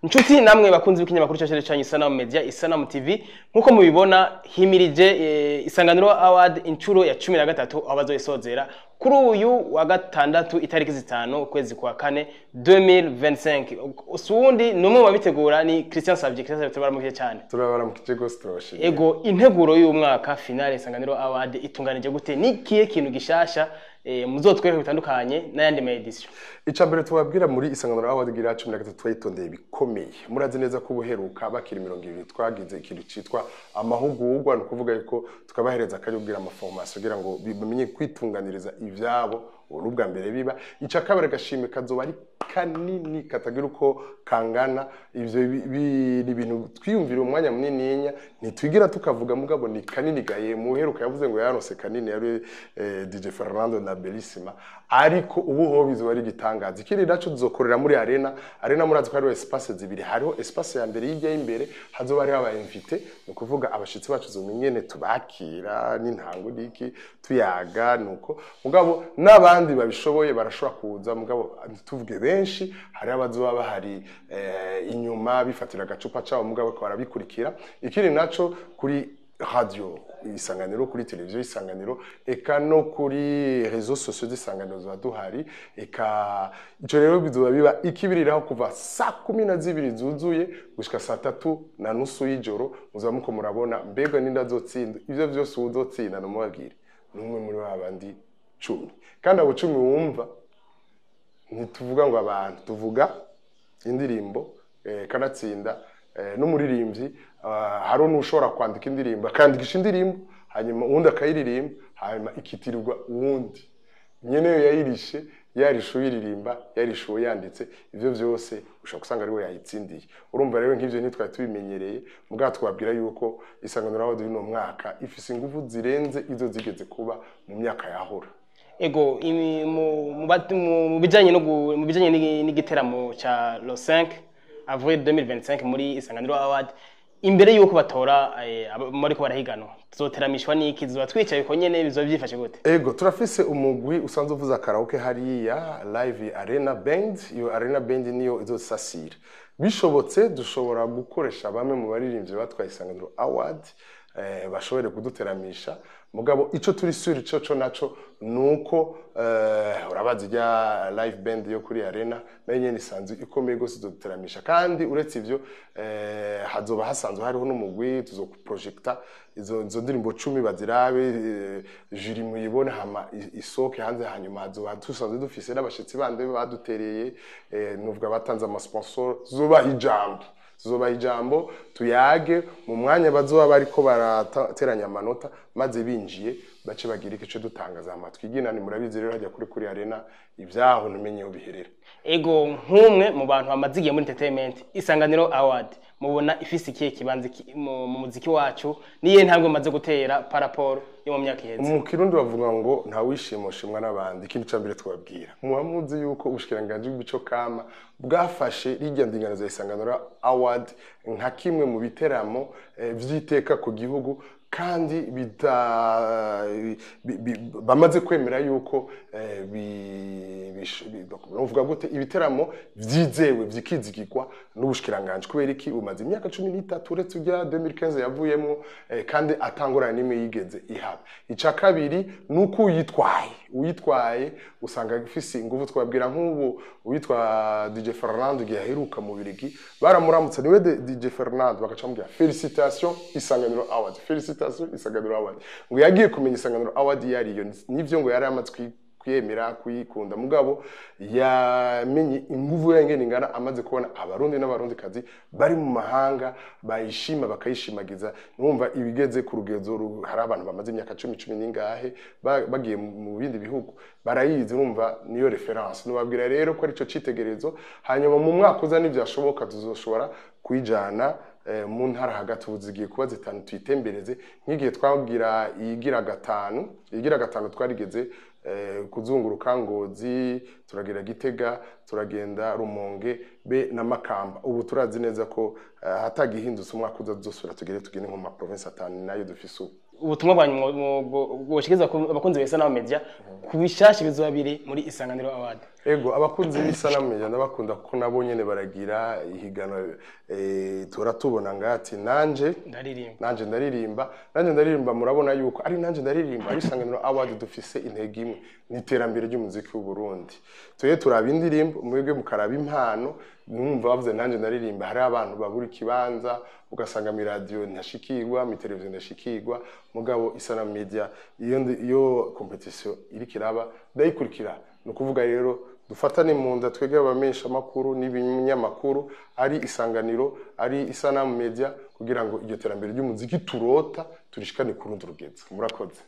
Nshuti namwe bakunzi b'ikinyamakuru cyacu cyanyu Isanamu Media, Isanamu TV, nkuko mubibona himirije Isanganiro Award inshuro ya 13, aho bazoyisozera kuri uyu wa gatandatu itariki 5 ukwezi kwa kane 2025. Usundi numwe mu babitegura ni Christian Savye. Christian Savye, turabaramukije cyane. Turabaramukije gose, turabashimiye. Ego, integuro y'umwaka finale Isanganiro Award itunganije gute? Ni kihe kintu gishasha muzotwereka bitandukanye n'ayandi ma édition? Icya mbere tubabwira, muri Isanganiro Award gira 13 twayitondeye bikomeye. Murazi neza ko ubuheruka bakiri 20 twagize ikintu citwa amahugurwa, ni ukuvuga yuko tukabahereza akaryo kugira ama formation kugira ngo bamenye kwitunganiriza ivyabo. Ubu ubwa mbere biba. Icya kabiri, agashimwe kazoba ari kanini katagira uko kangana. Ivyo ni ibintu twiyumvira umwanya munininya, ntitwigira tukavuga, mugabo ni kanini gaye. Muheruka yavuze ngo yaronse kanini yari DJ Fernando na Bellissima, ariko ubu ho bizoba ari igitangaza. Ikindi naco, tuzokorera muri arena. Arena murazi ko hariho espace zibiri. Hariho espace ya mbere yijya imbere, hazoba hariho aba invité, ni ukuvuga abashitsi bacu zomenyene tubakira n'intango niki tuyaga nuko, mugabo n'abandi babishoboye barashobora kuza, mugabo ntituvuge benshi. Hari abazoba bahari inyuma bifatira agacupa cabo, mugabo bakaba barabikurikira. Ikindi naco, kuri radio Isanganiro, kuri televiziyo Isanganiro, eka no kuri réseaux sociaux z'Isanganiro ziba duhari. Eka ico rero bizoba biba ikibiriraho kuva saa 12 zuzuye gushika saa 3:30 y'ijoro. Muzaba muko murabona mbega ninde azotsinda. Ivyo vyose, uwuzotsinda namubabwire n'umwe muri ba bandi 10. Kandi abo 10 wumva, ntituvuga ngo abantu, tuvuga indirimbo kanatsinda n'umuririmbyi. Hari n'ushobora kwandika indirimbo, akandikisha indirimbo, hanyuma uwundi akayiririmba, hanyuma ikitirirwa uwundi nyeneyo yayirishe, yarishe uyiririmba, yarishe uwo yanditse. Ivyo vyose ushobora gusanga ariwe yayitsindiye. Urumva rero nk'ivyo ntitwari tubimenyereye, mugabo twabwira yuko Isanganiro Award y'uno mwaka ifise ingufu zirenze izo zigeze kuba mu myaka yahora. Ego, mu bijanye n'igiteramo ca le 5 avril 2025 muri Isanganiro Award, imbere yuko batora bariko barahiganwa, tuzoteramishwa n'iki? Tuzoba twicaye uko nyene? Bizoba vyifashe gute? Ego, turafise umugwi usanzwe uvuza karaoke hariya, live arena band. Iyo arena band niyo izosasira. Bishobotse dushobora gukoresha bamwe mu baririmbyi batwaye Isanganiro Award bashobore kuduteramisha, mugabo ico turi sûr ico co naco nuko urabazi rya live band yo kuri arena nayo nyene isanzwe ikomeye gose, izoduteramisha. Kandi uretse ivyo, hazoba hasanzwe hariho n'umugwi tuzoprojecta izo ndirimbo 10 bazirabe, jury muyibone, hama isoke hanze. Hanyuma hazoba dusanzwe dufise n'abashitsi bandi badutereye, nuvuga batanze ama sponsor. Tuzobaha ijambo tuyage mu mwanya bazoba bariko barateranya amanota, maze binjiye bace bagira ico dutangaza amatwi iginani. Murabizi rero hajya kuri arena ibyaho ntumenye aho biherera. Ego, nk'umwe mu bantu bamaze igihe muri entertainment, Isanganiro Award mubona ifise ikihe kibanza mu muziki wacu? Niye ntambwe maze gutera par rapport yo mu myaka iheze? Mu Kirundi bavuga ngo nta wishimo ushimwa n'abandi. Ikindi ca mbere twabwira, muba muzi yuko ubushikiranganji bw'imico kama bwafashe rirya ndinganizo ya Isanganiro Award nka kimwe mu biteramo vy'iteka ku gihugu, kandi bita bamaze kwemera yuko novuga gute, ibiteramo vyizewe vyikizigirwa n'ubushikiranganji. Kubera iki? Umaze imyaka 13 uretse ujya 2015 yavuyemwo, kandi atangorana n'imwe yigeze ihaba. Ica kabiri nuko uyitwaye usanga ifise ingufu. Twabwira nk'ubu uwitwa DJ Fernando, igihe aheruka mu Birigi baramuramutse, niwe DJ Fernando, bagaca bamubwira: "Félicitations Isanganiro Award, félicitations Isanganiro Award." Ngo yagiye kumenya Isanganiro Award yariyo, nivyo ngo yari amaze kuyemera kuyikunda, mugabo yamenye inguvu yengene ingana amaze kubona Abarundi n'Abarundikazi bari mu mahanga bayishima bakayishimagiza. Numva ibigeze ku rugezo hari abantu bamaze imyaka 10, cumi n'ingahe bagiye mu bindi bihugu barayizi. Numva niyo référence. Nubabwira rero ko arico citegerezo. Hanyuma mu mwaka uza nivyashoboka tuzoshobora kuyijana mu ntara hagati. Ubu zigiye kuba zitanu, tuyitembereze nk'igihe twabwira iyigira gatanu. Iyigira gatanu twarigeze kuzunguruka Ngozi, turagira Gitega, turagenda Rumonge be na Makamba. Ubu turazi neza ko hatagihindutse umwaka uza tuzosubira tugere tugende nko mu ma province atanu nayo dufise ubu. Ubutumwa bwanyu bwoshikiriza abakunzi ba Isanamu Media ku bishasha bizoba biri muri Isanganiro Award. Ego, abakunzi b'Isanamu Media ndabakunda, kuko nabo nyene baragira ihiganwa, tura tubona ngati nanje ndaririmba. Nanje ndaririmba, nanje ndaririmba. Murabona yuko ari nanje ndaririmba, ari Isanganiro Award, dufise intego imwe, ni iterambere ry'umuziki w'u Burundi. Tuye turaba indirimbo, mwebwe mukaraba impano. Numva bavuze nanje ndaririmba, hari abantu babura ikibanza, ugasanga mi radio ntashikirwa, mi televiziyo ntashikirwa. Mugabo Isanamu Media iyo competition iriko iraba ndayikurikira. Ni ukuvuga rero dufatane mu nda, twebwe abamenyesha amakuru n'ibinyamakuru, ari Isanganiro, ari Isanamu Media, kugira ngo iryo terambere ry'umuziki turota turishikane ku rundi rugezo. Murakoze.